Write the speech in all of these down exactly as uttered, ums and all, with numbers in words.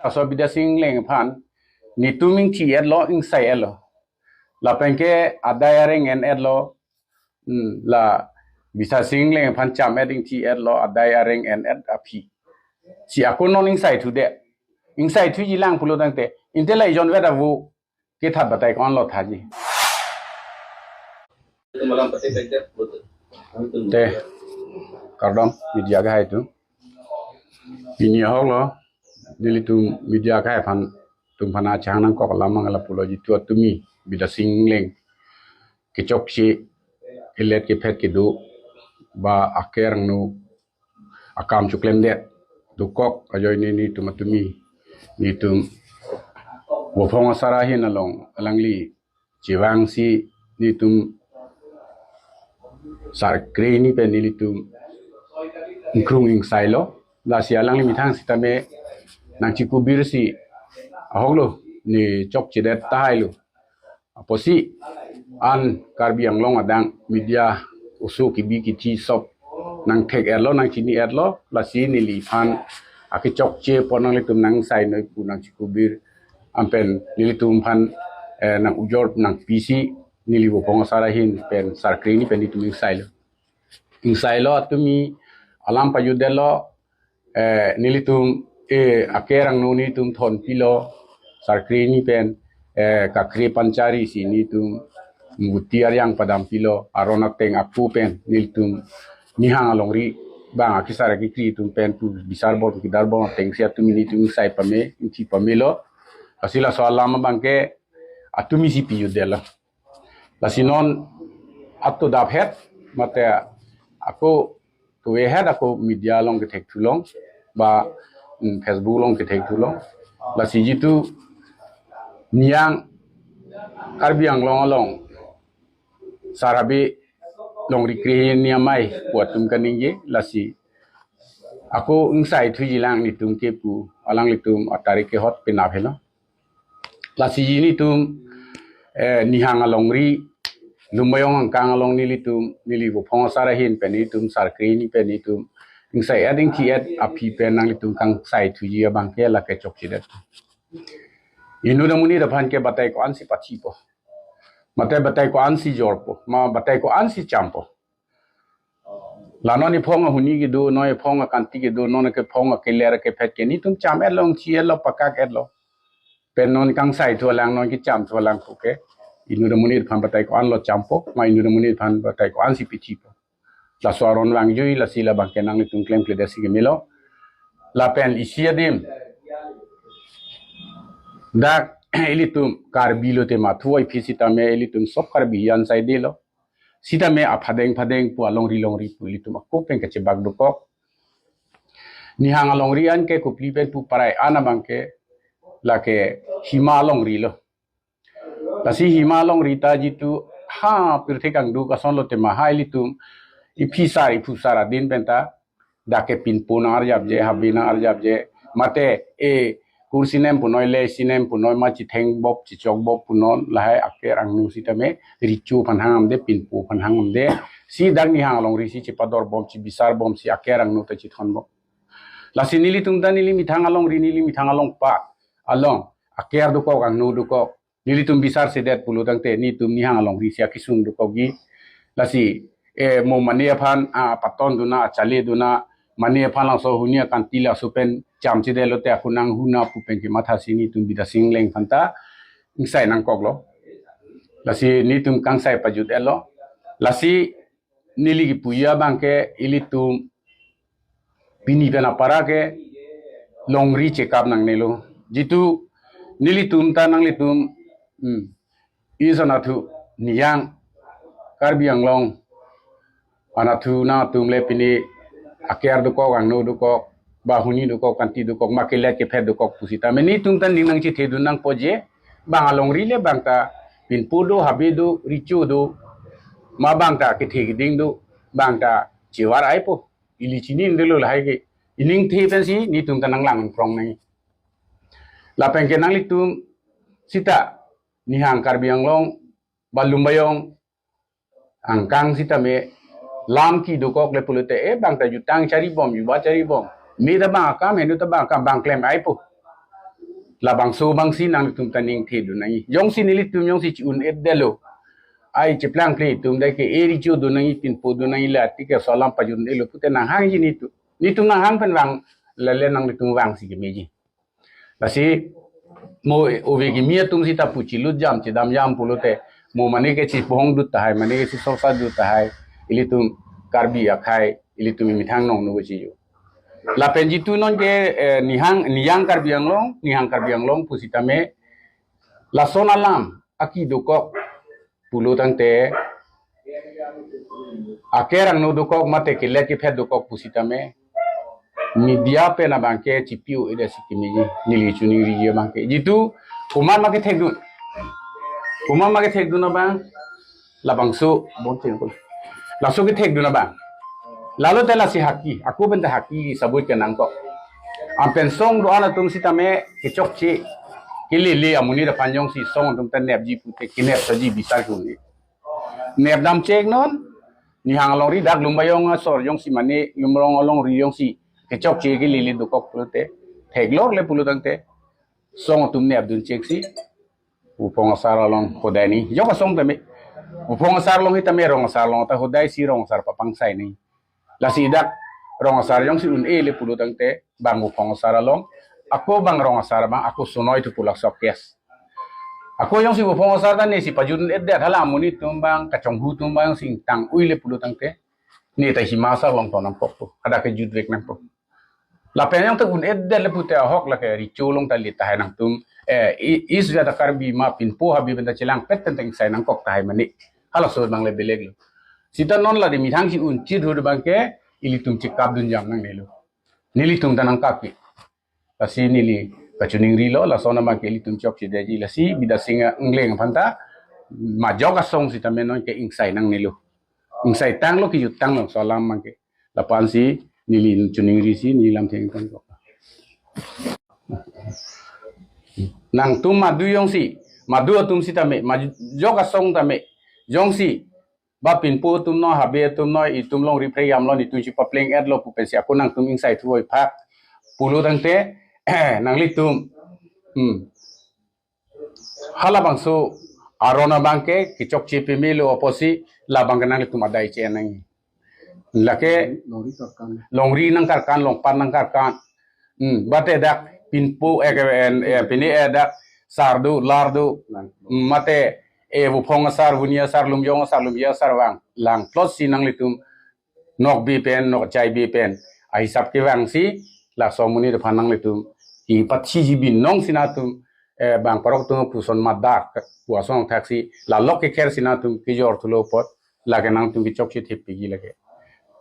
Laso Bidya Sing Engleng aphan netum ingthi-etlo, ingsai-etlo. Lapen ke adai areng en-etlo. Hmm, la Bidya Sing Engleng aphan cham-et ingthi-etlo, adai areng en-et aphi. Si ako non ingsaithudet. Ingsaithuji lang pulo tangte, inte la ejon vet avo kethat batai ko-anlo thaji. Te, kardom, media akehai atum. Pini ahoklo, nelitum media akehai aphan, atum aphan achang nangkok alam abang lapulo, jitu atumi Bidya Sing Engleng kechokche, kelet kephet kedo, ba aker angno akam choklemdet dokok ajoine netum atumi, netum Vophong asar ahin along alangli chevangsi netum sarkre hini pen nelitum ingkrung ingsailo. Lasi alangli methang sitame nangchikubirsi, ahoklo, ne chokchedet tahailo. Apotsi an Karbi Anglong adang media oso kebi kethi sop nangthek-etlo, nangchini-etlo, lasi neliphan akechokche apot nanglitum nangsainoi pu nangchikubir, anpen nelitum aphan, eh, nang-ujor nangpisi, neli Vophong asar ahin pen sarkre hini pen netum ingsailo. Ingsailo atumi alam pajutdetlo, eh, nelitum, eh, aker angno netum thonpilo, sarkre hini pen, eh, kakre pancharisi netum muti aryang padampilo, aron ateng apu pen nelitum nihang alongri abang akesar akekri atum pen pu bisar bom kedar bom atengsi atumi netum ingsai pame, ingthi pamelo. Lasi laso alam abangke atumisi pajutdetlo. Lasi non ato daphet, mate ako tuwehet ako media along kethekthulong, ba, mm, Facebook along kethekthulong. Lasi jitu niyang Karbi Anglong along sar habe longri kre hini amei pu atum kaningje, lasi ako ingsaithuji lang netum ke pu alanglitum atarik kehot penap helo. Lasi netum, eh, nihang alongri, Lumbajong angkang along nelitum, neli Vophong asar ahin pen netum sarkre hini pen netum ingsai-et ingthi-et aphi pen nanglitum kangsaithuji abangke lake chokchedet. Inut amonit aphan ke batai ko-ansi pathipo, mate batai ko-ansi jorpo, ma batai ko-ansi champo. La non ephong ahuni kedo, non ephong akanti kedo, non ephong akeler kephet ke netum cham-etlo, ingthi-etlo, pakak-etlo. Pen non kangsaithu alang, non kechamthu alang puke inut amonit aphan batai ko-anlo champo, ma inut amonit aphan batai ko-ansi pathipo. Laso aron vangjui, lasi labangke nanglitum klemkledetsi kemelo. Lapen isi adim, dak ilitum Karbi lote ma thuvoiphit sitame ilitum sop Karbi ansaidelo. Sitame aphadeng phadeng pu alongri longri pu ilitum ako pen kachebak dokok. Nihang alongri an ke kopli pen pu parai an abangke lake hima longrilo. Lasi hima longri ta jitu ha pirthe kangduk asonlo tema ha ilitum iphisar iphusar adin penta dak ke pinpo nang-arjapje, habe nang-arjapje, mate e kur sinem punoi, le sinem punoi, ma chitheng bop, chichok bop punon, lahai aker angno sitame richo aphan hangdamde, pinpo aphan hangdamde, si dak nihang alongri si chipador bom, chibisar bom, si aker angno ta chithon bom. Lasi nelitum ta neli methang alongri, neli methang along pa, along aker dokok, angno dokok, nelitum bisarsedet pulo tangte netum nihang alongri si akesung dokokji. Lasi, eh, mo mane aphan, ah, paton dona, achale dona, mane aphan langso huni akanti laso pen chamchedetlote ako nanghuna pu pen kemathasi netum Bidya Sing Engleng aphanta ingsai nangkoklo. Lasi netum kangsai pajut-etlo. Lasi neli kipuji abangke ilitum pini pen apara ke longri chekap nangnelo. Jitu nelitum ta nanglitum, hmm, ison athu niyang Karbi Anglong anatthu nangtum le pini aker dokok, angno dokok, ba huni dokok, kanti dokok, ma kelet kephet dokok pusitame netum ta ning nangchethedun nangpo je, bang alongri le bang ta pinpo do, habe do, richo do, ma bang ta kethe keding do, bang ta chevar aipo. Ili chinidelo lahai ke. Iningthe pensi netum ta nanglang krong nang. Lapen ke nanglitum sita nihang Karbi Anglong ba Lumbajong angkang sitame lam kedokok le pulote, eh, bang ta jutang chari bom, juba chari bom. Me ta bang akam, henu ta bang akam, bang klem aipo. Labangso abangsi nanglitum ta ningthedun nangji. Jongsi nelitum jongsi chi-un-edetlo, ai cheplang ple itum dei ke eri chodun nangji, pinpodun nangji, la tik ke laso alam pajut-edetlo pute nanghangji netum. Netum nanghang pen vang, lale nanglitum vangsi kemeji. Lasi mo ove kimi atum sita pu chilut jam, chedam jam pulote, mo mane ke chipohong dut tahai, mane ke chisorsa dut tahai, ilitum Karbi akhei, ilitum imethang nong nugo chijo. Lapen jitu non ke, eh, nihang, niyang Karbi Anglong, nihang Karbi Anglong pusitame, lason alam aki dokok pulo tangte, akerang no dokok mate kelet kephet dokok pusitame, media pen abangke chipi-o-edet si kemeji, neli chuningriji abangke. Jitu, komat ma kethekdun. Komat ma kethekdun abang, labangso, bon tin ko. Laso kethekdun abang. Lalo te lasi haki, ako pen ta haki sabut kenangkok. Anpen song do-an atum sitame kechokche. Kelele amonit aphan jongsi song atum ta nepji pute kenep saji bisar kuni. Nepdam chek non, nihang alongri dak Lumbajong asor jongsi mane Lumrong alongri jongsi kechokche kelele dokok pulote, theklor le pulo tangte, song atum nepdun cheksi, Vuphong asar along hodai ni. Jok asong tame, Vuphong asar along hitame Rong asar along ta hodai si Rong asar papangsai ni. Lasi dak Rong asar jongsi un-e le pulo tangte, bang Vuphong asar along, ako bang Rong asar abang, ako sonoi tu pulak sok kes. Ako jongsi Vuphong asar ta ne si pajut-edet hala amonit atum abang, kachonghu atum abang, sing tang ui le pulo tangte, ne ta hima asar along tonam kokpo, hadak ke jutvek nangpo. Lapen jongte un-edet le pute ahok lake recho along ta lit tahai nangtum, eh, i-, is jata Karbi ma pinpo habe pen ta chelangpet pen ta ingsai nangkok tahai mane. Halaso abang le belek lo. Sita non la de methang si un chit hu abangke ilitum chekapdun jam nangnelo. Nelitum ta nangkappi. Lasi neli kachuningrilo, lason abangke ilitum chokchedetji, lasi Bidya Sing Engleng aphan ta majok asong sitame non ke ingsai nangnelo. Ingsai tanglo, kejut tanglo laso alam abangke. Lapu-ansi neli chuningrisi neli lamthe ingtangkok. Nangtum madu jongsi, madu atum sitame, majok asong tame, jongsi ba pinpo atum noi, habe atum noi, itum longri phreyamlo, itum chipapleng-etlo pu pensi ako nangtum ingsai thu-oi phak pulo tangte, nanglitum, hmm, halabangso aron abangke kechokche pemelo apotsi labangke nanglitum adai che nang. Lake longri karkan, longri nangkarkan, longpat nangkarkan. Hmm, bate dak pinpo, eh, ke, en, eh, pini, eh, dak sar do, lar do. Hmm, mate, eh, Vuphong asar, Vuni asar, Lumjong asar, Lumji asar vang. Langplot si nanglitum nokbe pen, nokchaibe pen ahisap kevangsi, laso amonit aphan nanglitum kipathiji binong si nangtum, eh, bang parok atum puson madak, puson thaksi, lalok kekher si nangtum kejor thulo apot, lake nangtum kechokche thepiji lake.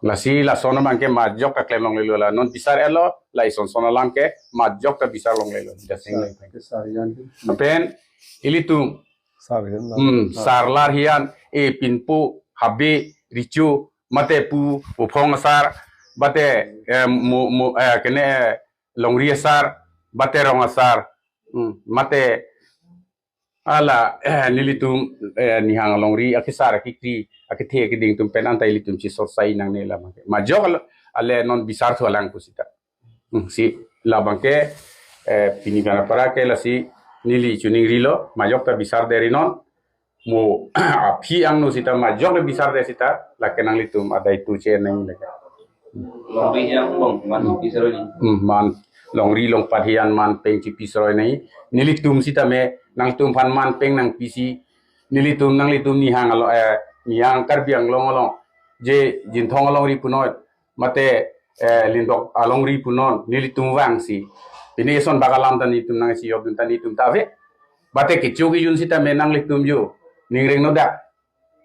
Lasi lason abangke majok ta klem longlelo la, non bisar-etlo, la ison son alam ke majok ta bisar longlelo. Bidya Sing Engleng. Ke sar hijan ke. Pen, ilitum, sar hijan la. Hmm, sar lar hijan, eh, pinpo, habe, recho, mate pu, Vuphong asar, bate, eh, mo, mo, eh, kene, eh, longri asar, bate Rong asar. Hmm, mate hala, eh, nelitum, eh, nihang alongri akesar, akekri, akethe, akeding atum pen anta ilitum chisorsai nangne labangke. Majok ale, ale non bisar thu alang pusita. Hmm, si labangke, eh, pini kana para ke lasi neli chuningrilo, majok ta bisar deri non. Mo aphi angno sita majok le bisar de sita, lake nanglitum adai tu che nang lake. Longri yang bong, man chipi seroi ni. Hmm, man, longri longpat hijan man peng chipi seroi ni. Nelitum sitame, nangtum aphan man peng nangpisi. Nelitum, nanglitum nihang alo, eh, nihang Karbi Anglong along, je Jinthong alongri punoi, mate, eh, Lindok alongri punon, nelitum vangsi. Pini eson bak alam ta netum nangsi jokdun ta netum ta ave. Bate kecho kejun sitame nanglitum jo, ningreng nodak.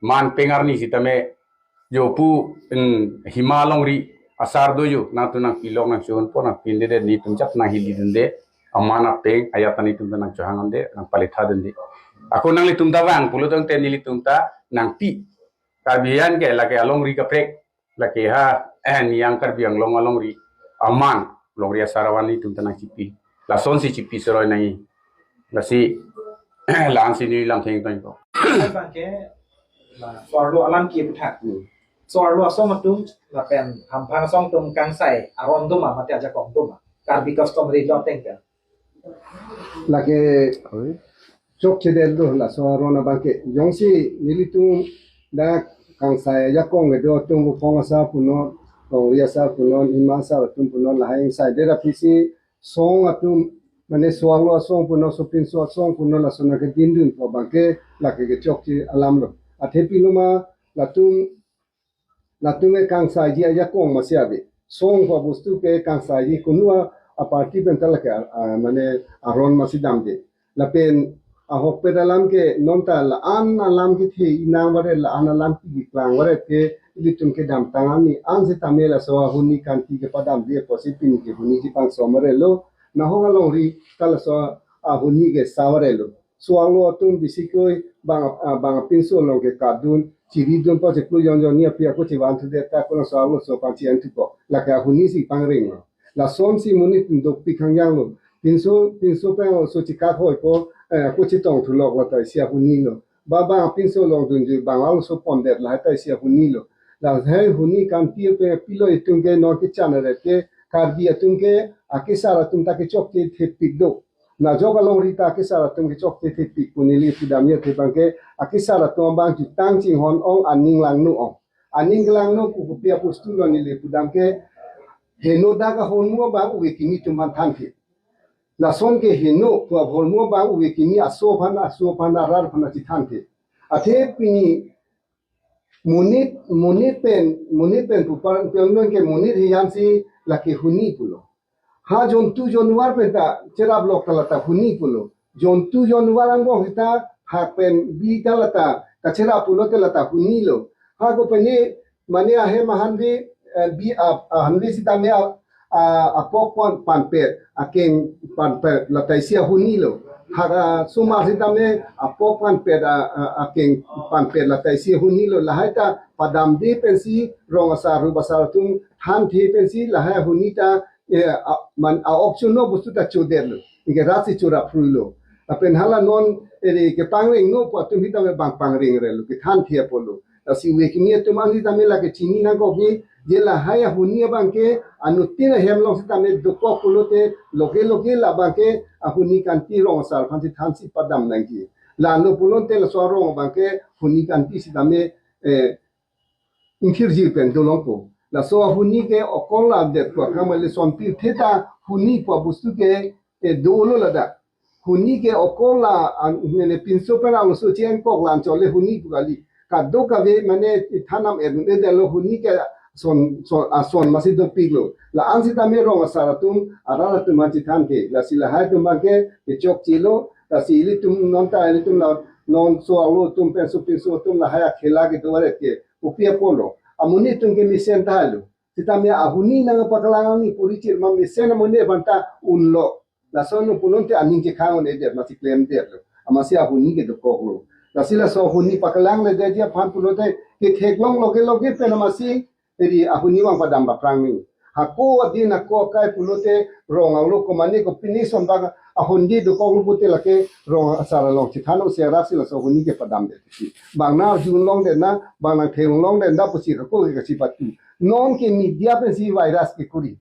Man peng arni sitame jo pu, en, hima alongri asar do jo, nangtum nangpilong nangchonpo nangpindedet, netum chap nanghilidunde. Aman apeng ajat ta netum ta nangchohangdunde, nangpalethadunde. Ako nanglitum ta vang pulo tangte nelitum ta nangpi. Karbi an ke lake alongri kaprek, lake ha, eh, nihang Karbi Anglong alongri aman, longri asar avan netum ta nangchipi. Lasonsi chipi seroi nangji. Lasi, la-ansi neli lamthe ingtangkok. Abangke, la, so-arlo alam ke puthak. Hmm. So-arlo asong atum, lapen hamphang asong atum kangsai aron doma, mate ajakong doma. Karbi customary law ateng pen. Lake chokchedetlo laso aron abangke. Jongsi nelitum dak kangsai ajakong kedo atum, Bupong asar punon, Longri asar punon, Hima asar atum punon, lahai ingsai det aphisi song atum, mane so-arlo asong punon, sopinso asong punon, laso nangkedindun pu abangke lake kechokche alamlo. Athe pilo ma latum, latum ke kangsaiji ajakong masi ave. Song pu abostu ke kangsaiji, kunu a, a party penta lake, a, mane aron masi damde. Lapen ahokpet alam ke nonta la-an alam kethe inang varet, la-an alam keklang varet ke ilitum kedamtang arni ansetame laso ahuni kanti kepadamde apotsi pini ke huni chepangso varetlo. Nahong alongri ta laso ahuni ke sa varetlo. So-arlo atum bisikoi bang, ah, bang apinso along ke kadun, chiridun pa chiklo jon jon ni api ako chevan thudet ta ko laso-arlo so aphan chi-en thupo. Lake ahuni si pangrenglo. Lasonsi monit dopik hangjanglo. Pinso, pinso pen so chikak hoi ko, eh, ko chetong thulok la ta isi ahunilo. Ba bang apinso along dunjui bang arloso pondet lahai ta isi ahunilo. Lahai huni kanti pen pilo itum ke non kechan aret ke Karbi atum ke akesar atum ta kechokche thepik do. Najok alongri ta akesar atum kechokche thepik pu neli pudamji athe abangke akesar atum abang jutang chinghon ong, aning langno ong. Aning langno pu kopi abostu lo neli pudam ke, heno dak ahormu abang ove kimi atum aphan thanthe. Lason ke heno pu ahormu abang ove kimi aso aphan, aso aphan, arat aphan chethanthe. Athe pini monit, monit pen, monit pen pupar pen non ke monit hiyan si lake huni pulo. Ha jontu jonwar penta cheraplok ta la ta huni pulo. Jontu jonwar angbong sita hak pen bi ta la ta kacherap pulote la ta hunilo. Ha ko pene mane ahem ahanve, eh, bi a, ahanve sitame a, a, apok pan, panpet, akeng panpet la ta isi ahunilo. Ha, a, sumar sitame apok panpet, a, a, akeng panpet la ta isi ahunilo. Lahai ta padamde pensi rong asar, rup asar atum thanthe pensi lahai ahuni ta, eh, a, man a-ok chuno bostu ta chodetlo. Anke rat si chorap phruilo. Lapen hala non ere kepangrengno pu atum sitame bang pangrengrelo, kethanthe apotlo. Lasi ove kimi atum an sitame lake chini nangkok ke, je lahai ahuni abangke anuttin ahem along sitame dokok pulote loke loke la abangke ahuni kanti rong asar aphan si thansi padam nangji. Lalo pulote laso arong abangke huni kanti sitame, eh, ingthirji pen dolongpo. Laso ahuni ke okol la det ko kamale sonpi theta huni pu abostu ke, eh, dolo ladak. Huni ke okol la an, nene pinso pen arloso chi-en kok la anchot le huni pu kali. Kadokave mane thanam edun edetlo, huni ke son, son, ason masi dopiklo. La-an sitame rong asar atum, arat atum aphan chethanthe. Lasi lahai atum abangke kechokchelo. Lasi ilitum nonta ilitum la non so-arlo atum pen sopinso atum lahai akhela kedo varet ke kopi apotlo. Amonit atum ke mesen tahai lo. Sitame ahuni nangpaklang arni purichir ma mesen amonit aphan ta unlo. Lason pulote aning chekhang un-edet masi klemdetlo. Amatsi ahuni ke dokoklo. Lasi laso ahuni paklangledetji aphan pulote ketheklong loke loke pen amatsi eri ahuni abang padam paprang ni. Hako adin hako akai pulote rong arlo ko mane ko pini son bang ahuni dokoklo pute lake rong asar along chethano si arap si laso ahuni ke padamdet. Bang nang arjulongdet na, bang nangthelongdet na pusi hako ke kachipatu. Non ke media pensi virus kekuri.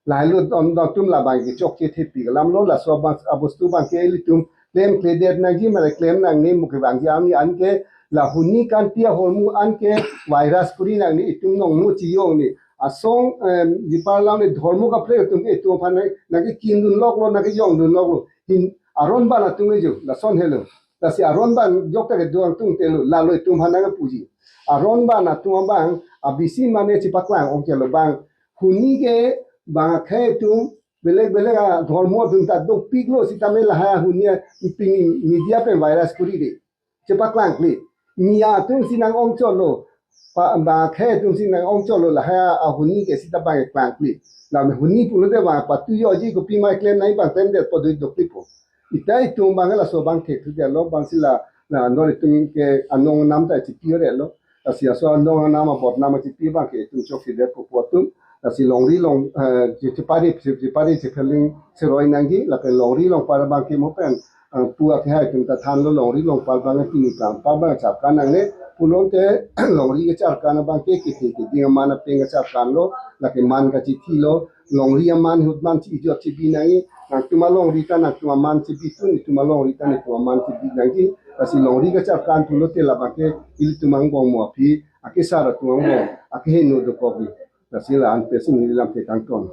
Lahelo don don atum labang ke chokche thepik alamlo, laso abang abostu abangke ilitum klemkledet nangji mane klem nangne mu kevangji arni anke la huni kanti ahormu anke virus kuri nangne, itum nongmu chiyong ni. Asong, em, dipar lam ni dhormo kaprek atum ke itum aphan nang, nangkekindunloklo, nangkeyongdunloklo. Hin aron ban atum ejo, lason helo. Lasi aron ban jokta kedo angtungtelo, lalo itum aphan nangkepuji. Aron ban atum abang, abisi mane chepaklang ongkelo bang. Huni ke bang akhei atum, belek belek adhormo atum ta dopiklo sitame lahai ahuni pini media pen virus kuride. Chepaklangkle. Nia atum si nang-ongchotlo. Pa, bang akhei atum si nang-ongchotlo lahai ahuni ke sita bang klangkle. Lame huni pulote bang patuyoji kopi ma klem nai bang klemdet podui doklipo. Ita itum bang laso abang thekthudetlo bang si la, la non itum ke anong nam ta chipi-retlo. Lasi laso anong nam abot nam chipi abangke itum chokchedet pu atum. Lasi longri long, eh, chepari, chepari chepheling seroi nangji, lapen longri longpar abangke mo pen, eh, pu akhei atum ta thanlo, longri longpar abang pini plang par abang charkan nangne, pulote longri kecharkan abangke kethe keding aman apeng kecharkanlo, lake man kachithilo, longri aman ahut man chi ijot chibi nangji, Nangtum alongri ta nangtum aman si bitun, itum alongri ta netum aman si bi nangji. Lasi longri kacharkan pulote labangke ilitum angbong mo aphi, akesar atum angbong, akeheno dokokji. Lasi la-an pensi neli lamthe kangton.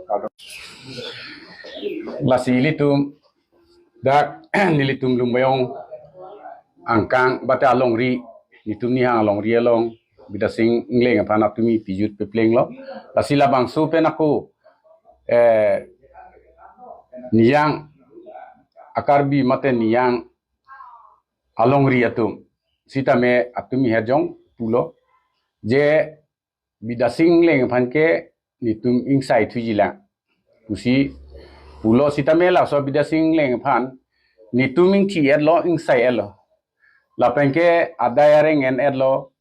Lasi ilitum dak nelitum Lumbajong angkang bate alongri, netum nihang alongri along Bidya Sing Engleng aphan atumi pijut peplenglo. Lasi labangso pen ako, eh, niyang a-Karbi mate niyang alongri atum sitame atumi hejong pulo je Bidya Sing Engleng aphan ke netum ingsaithuji lang pusi pulo sitame laso Bidya Sing Engleng aphan netum ingthi-etlo, ingsai-etlo. Lapen ke adai areng en-etlo,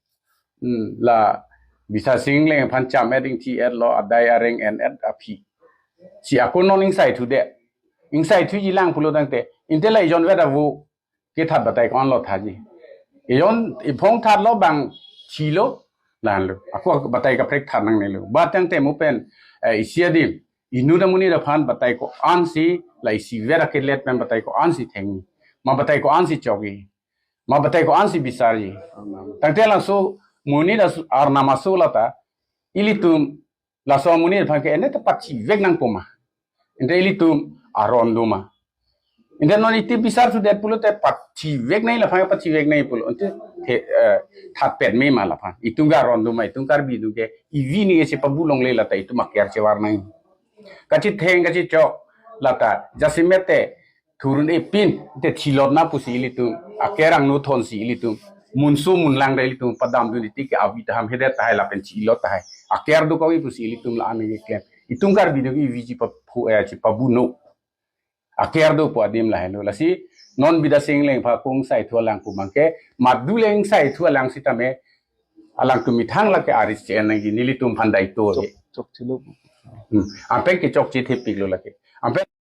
hmm, la Bidya Sing Engleng aphan cham-et ingthi-etlo, adai areng en-et aphi. Si ako non ingsaithudet. Ingsaithuji lang pulo tangte, inte la ejon vet avo kethat batai ko-anlo thatji. Ejon iphong thatlo bang thilo, lahenlo. Ako batai kaprek that nangnelo. Ba tangte mo pen, eh, isi adim, inut amonit aphan batai ko-ansi, la isivet akelet pen batai ko-ansi thengji. Ma batai ko-ansi chokji. Ma batai ko-ansi bisarji. Tangte laso monit aso, arnam aso lata, ilitum laso amonit aphan ke ene ta pachivek nangpo ma. Inte ilitum aron do ma. Inte non iti bisarthudet pulote pachivek nangji laphan, pachivek nangji pulo. Inte the, eh, thatpet me ma laphan. Itum ke aron do ma, itum Karbi do ke ivi ni esi pabu longle lata itum aker chevar nangji. Kachitheng kachichok lata jasemet te thurun-e pin te thilot na pusi ilitum aker angno thonsi ilitum munso munlang ra ilitum padamdun iti ke avi tahai, hedet tahai lapen chilot tahai. Aker dokokji pusi ilitum la-an keklem. Itum Karbi do ke ivi chipaphu, eh, chipabuno. Aker dopo adim lahenlo. Lasi non Bidya Sing Engleng aphan ko ingsaithu alang pu abangke, madu le ingsaithu alang sitame alangtum methang lake aris che-en nangji, nelitum aphan daito. Chok, chokchelo. Hmm. Anpen ke chokche thepiklo lake. Anpen